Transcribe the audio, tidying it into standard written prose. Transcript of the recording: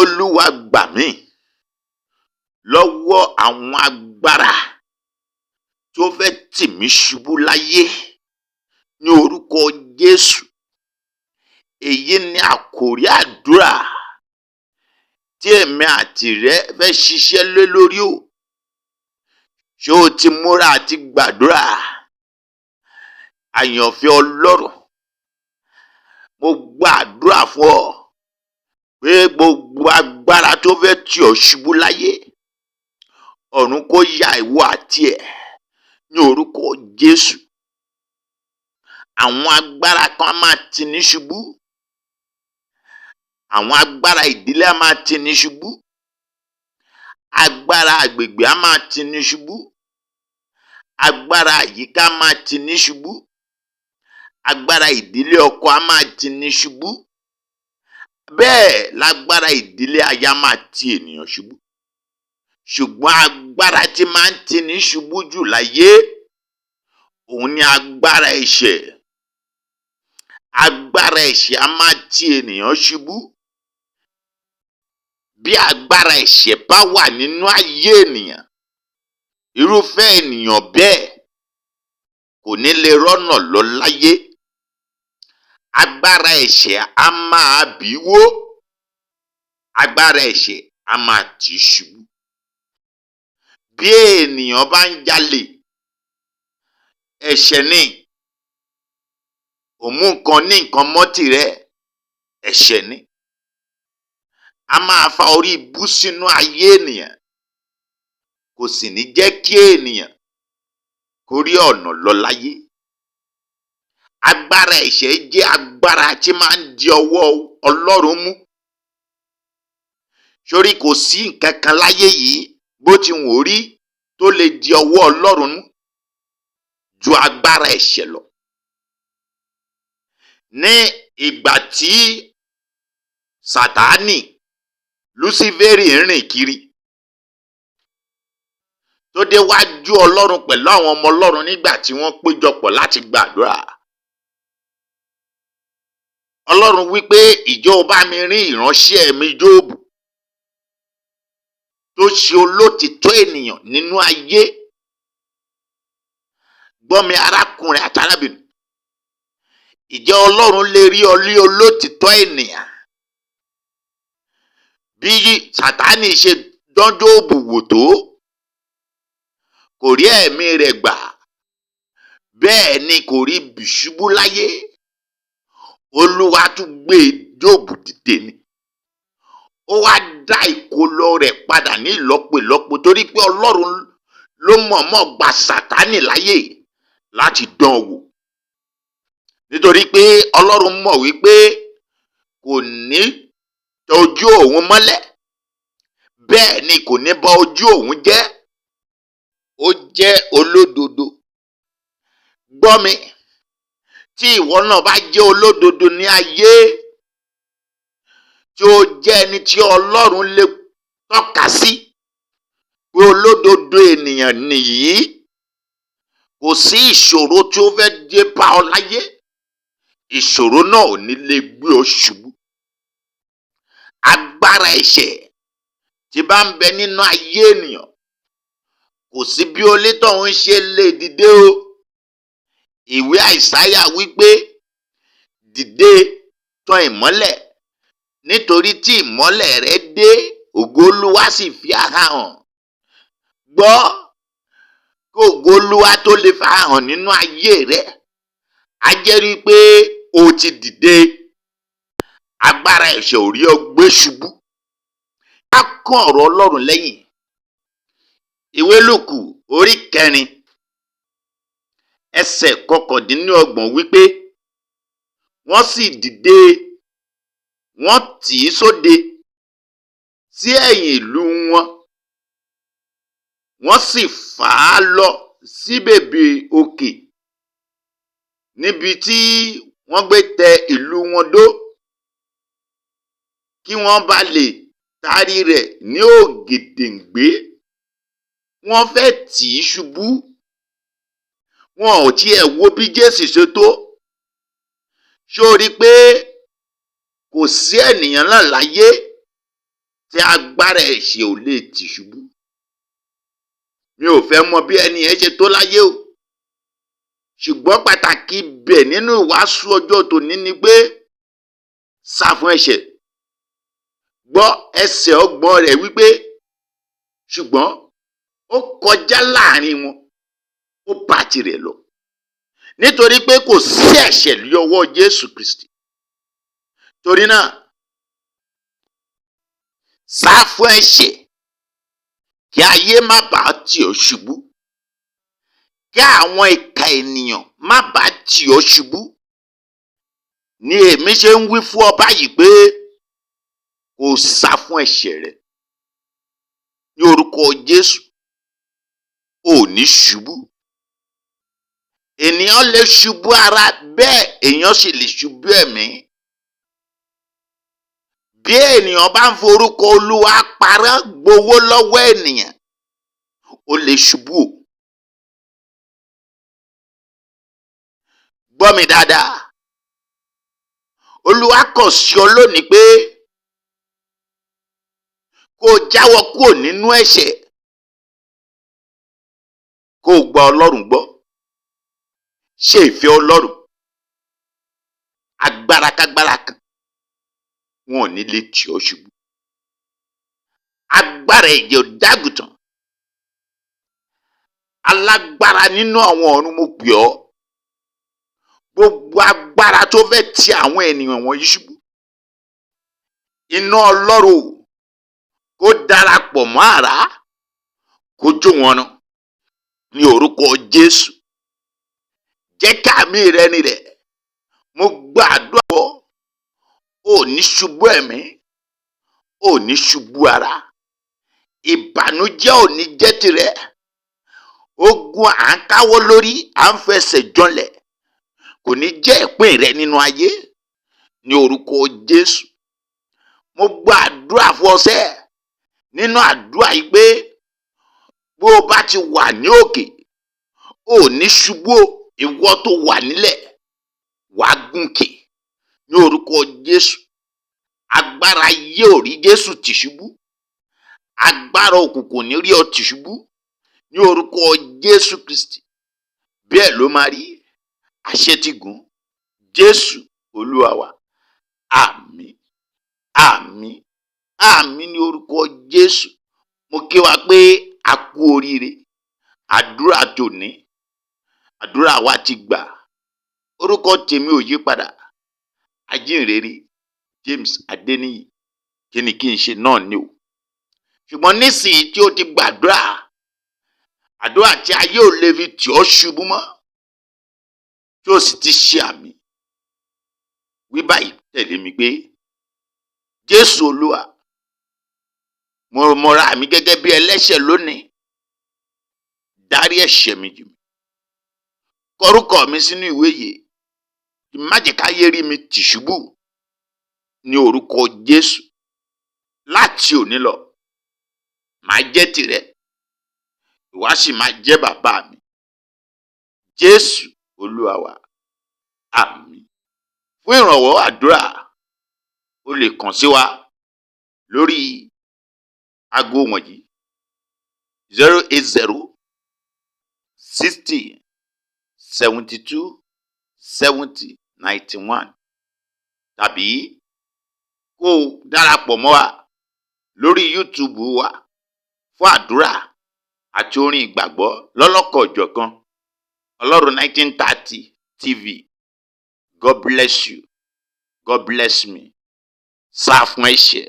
Olúwa, gbà mí lọ́wọ́ àwọn agbára tó fẹ́ tì mí ṣubú láyé ní orúkọ Jésù. Èyí ni àkòrí àdúrà tí èmi àti rẹ fẹ́ ṣiṣẹ́ lé lórí o. Ṣé o ti múra àti gbàdúrà? Àyànfẹ́ Ọlọ́run, mo gbàdúrà fún ọ pé gbogbo agbára tó fẹ́ tì ọ́ ṣubú láyé, ọ̀run kó ya ìwọ àti ẹ̀ ní orúkọ Jésù. Àwọn agbára kan á máa tì ní ṣubú. Àwọn agbára ìdílé á máa tì ní ṣubú. Agbára àgbègbè á máa tì ní ṣubú. Agbára àyíká á máa tì ní ṣubú. Agbára ìdílé ọkọ á máa tì ní ṣubú. Bẹ́ẹ̀ lágbára ìdílé aya máa ti ènìyàn ṣubú. Ṣùgbọ́n agbára tí máa ń tì ní ṣubú jù láyé, òun ni agbára ẹ̀ṣẹ̀. Agbára ẹ̀ṣẹ̀ á máa ti ènìyàn ṣubú. Bí agbára ẹ̀ṣẹ̀ bá wà nínú ayé ènìyàn, irúfẹ́ ènìyàn bẹ́ẹ̀ kò ní lè rọ́nà lọ láyé. Agbára ẹ̀ṣẹ̀ á máa bì í wó. Agbára ẹ̀ṣẹ̀ á máa tì í ṣubú. Bí ènìyàn bá ń jalè, ẹ̀ṣẹ̀ ni. Ò mú nǹkan ní nǹkan mọ́ tìrẹ, ẹ̀ṣẹ̀ ni. A máa fa orí ibú sínú ayé ènìyàn. Kò sì ní jẹ́ kí ènìyàn kó rí ọ̀nà lọ láyé. Agbára ẹ̀ṣẹ̀ jẹ́ agbára tí máa ń di ọwọ́ Ọlọ́run mú. Sórí, kò sí nǹkan kan láyé yìí, bó ti wù ó rí, tó lè di ọwọ́ Ọlọ́run mú ju agbára ẹ̀ṣẹ̀ lọ. Ní ìgbà tí Sàtánì, Lúsíférì, ń rìn kiri, tó déwájú Ọlọ́run pẹ̀lú àwọn ọmọ Ọlọ́run nígbà tí wọ́n péjọpọ̀ láti gbàdúrà, Ọlọ́run wípé, "Ìjọ bá mi rí ìránṣẹ́ mi Jóòbù tó ṣe olótìtọ́ ènìyàn nínú ayé?" Gbọ́ mi, arákùnrin àti arábìnrin, ìjẹ́ Ọlọ́run lè rí ọ lé olótìtọ́ ènìyàn? Bí Sàtánì ṣe dán Jóòbù wò tó, kò rí ẹ̀mí rẹ̀ gbà, bẹ́ẹ̀ ni kò rí bì ṣubú láyé. Olúwa tún gbé Jóòbù dìde ni. Ó wá dá ìkólọ rẹ̀ padà ní ìlọ́po ìlọ́po, torí pé Ọlọ́run ló mọ̀ọ́mọ̀ gba Sàtánì láyè láti dán wò, nítorí pé Ọlọ́run mọ̀ wípé kò ní tẹ ojú òun mọ́lẹ̀, bẹ́ẹ̀ ni kò ní bà ojú òun jẹ́. Ó jẹ́ olódodo. Gbọ́ mi, tí ìwọ náà bá jẹ́ olódodo ní ayé, tí ó jẹ́ ẹni tí Ọlọ́run lè tọ́ka sí pé olódodo ènìyàn nìyí, kò sí ìṣòro tí ó fẹ́ dé bá ọ láyé, ìṣòro náà ò ní lè gbé ọ ṣubú. Agbára ẹ̀ṣẹ̀ tí bá ń bẹ nínú ayé ènìyàn, kò sí bí onítọ̀hún ṣe lè dìde o. Ìwé Àìsáyà wípé, "Dìde, tan ìmọ́lẹ̀, nítorí tí ìmọ́lẹ̀ rẹ dé, ògo Olúwa sì fi ara hàn." Gbọ́, kí ògo Olúwa tó lè farahàn nínú ayé rẹ, á jẹ́ rí pé o ti dìde. Agbára ẹ̀ṣẹ̀ ò rí ọ gbé ṣubú. Á kún ọ̀rọ̀ Ọlọ́run lẹ́yìn. Ìwé Lúùkù orí 4, ẹsẹ̀ 29 wípé, "Wọ́n sì dìde, wọ́n tì í sóde sí ẹ̀yìn ìlú wọn, wọ́n sì fà á lọ sí bèbè òkè níbi tí wọ́n gbé tẹ ìlú wọn dó, kí wọ́n bá lè tarí rẹ̀ ní ògèdèǹgbé." Wọ́n fẹ́ tì í ṣubú. Wọn ò tiẹ̀ wo bí Jésù ṣe tó. Ṣó rí pé kò sí ènìyàn náà láyé tí agbára ẹ̀ṣẹ̀ ò lè tì ṣubú. Mi ò fẹ́ mọ bí ẹni yẹn ṣe tó láyé o, ṣùgbọ́n pàtàkì ibẹ̀ nínú ìwàásù ọjọ́ tòní ni pé sá fún ẹ̀ṣẹ̀. Gbọ́ ẹsẹ̀ 30 rẹ̀ wípé, ṣùgbọ́n ó kọjá láàrin wọn, ó bá tirẹ̀ lọ, nítorí pé kò sí ẹ̀ṣẹ̀ ní ọwọ́ Jésù Kristi. Torí náà, sá fún ẹ̀ṣẹ̀ kí ayé má bàa tì ọ́ ṣubú, kí àwọn ìkà ènìyàn má bàa tì ọ́ ṣubú. Ni èmi ṣe ń wí fún ọ báyìí pé kó o sá fún ẹ̀ṣẹ̀ rẹ. Ní orúkọ Jésù, o ò ní ṣubú. Ènìyàn lè ṣubú ara, bẹ́ẹ̀ èèyàn sì lè ṣubú ẹ̀mí. Bí ènìyàn bá ń forúkọ Olúwa parọ́ gbowó lọ́wọ́ ènìyàn, ó lè ṣubú o. Gbọ́ mi dáadáa. Olúwa kọ̀ sí ọ lónìí pé kó o jáwọ́ kúrò nínú ẹ̀ṣẹ̀, kó o gba Ọlọ́run gbọ́, ṣe ìfẹ́ Ọlọ́run. Agbára kágbára kan wọn ò ní lè tì ọ́ ṣubú. Agbára ẹ̀jẹ̀ ọ̀dágùtàn, alágbára nínú àwọn ọ̀run, mo pè ọ́. Gbogbo agbára tó fẹ́ ti àwọn ènìyàn wọ̀nyí ṣubú, iná Ọlọ́run kó darapọ̀ mọ́ àrá, kó jó wọn run ní orúkọ Jésù. Jẹ́ kí àmì rẹ rinlẹ̀. Mo gbàdúrà ọ́, ò ní ṣubú ẹ̀mí, ò ní ṣubú ara, ìbànújẹ́ ò ní jẹ́ tirẹ̀. Ogun à ń káwọ́ lórí, à ń fẹsẹ̀ jọlẹ̀ kò ní jẹ́ ìpín rẹ nínú ayé ní orúkọ Jésù. Mo gbàdúrà fún ọ sẹ́ nínú àdúrà yìí pé bó o bá ti wà ní òkè, ò ní ṣubú o. Ìwọ tó wà nílẹ̀, wàá gùnkè ní orúkọ Jésù. Agbára ayé ò rí Jésù tì ṣubú, agbára òkùnkùn ní rí ọ tì ṣubú ní orúkọ Jésù Kristi. Bẹ́ẹ̀ ló máa rí, àṣẹ ti gùn. Jésù Olúwa wa. Àmín, àmín, àmín ní orúkọ Jésù. Mo kí wa pé a kú oríire. Àdúrà tòní, àdúrà wa ti gbà. Orúkọ tèmi ò yí padà, Ajínrere James Adeniyi. Kí ni kí n ṣe náà ni o. Ṣùgbọ́n nísìnyí tí o ti gbàdúrà, àdúrà tí ayé ò lè fi tì ọ́ ṣubú mọ́, tí o sì ti ṣe àmì, wí báyìí tẹ̀lé mi pé, Jésù Olúwa, mo mọra mi gẹ́gẹ́ bí ẹlẹ́ṣẹ̀ lónìí, dárí ẹ̀ṣẹ̀ mi jì mí, kọrúkọ mi sínú ìwé yìí, má jẹ́ káyé rí mi tì ṣubú ní orúkọ Jésù. Láti òní lọ, màá jẹ́ tìrẹ, ìwọ sì máa jẹ́ bàbá mi. Jésù Olúwa wa. Àmín. Fún ìrànwọ́ àdúrà, o lè kàn sí wa lórí aago wọ̀nyí: 080 60 72 70 91, tàbí kó o darapọ̀ mọ́ wa lórí YouTube wa fún àdúrà àti orin ìgbàgbọ́ lọ́lọ́kan-ò-jọ̀kan, Ọlọ́run 1930 TV. God bless you. God bless me. Sá fún ẹ̀ṣẹ̀.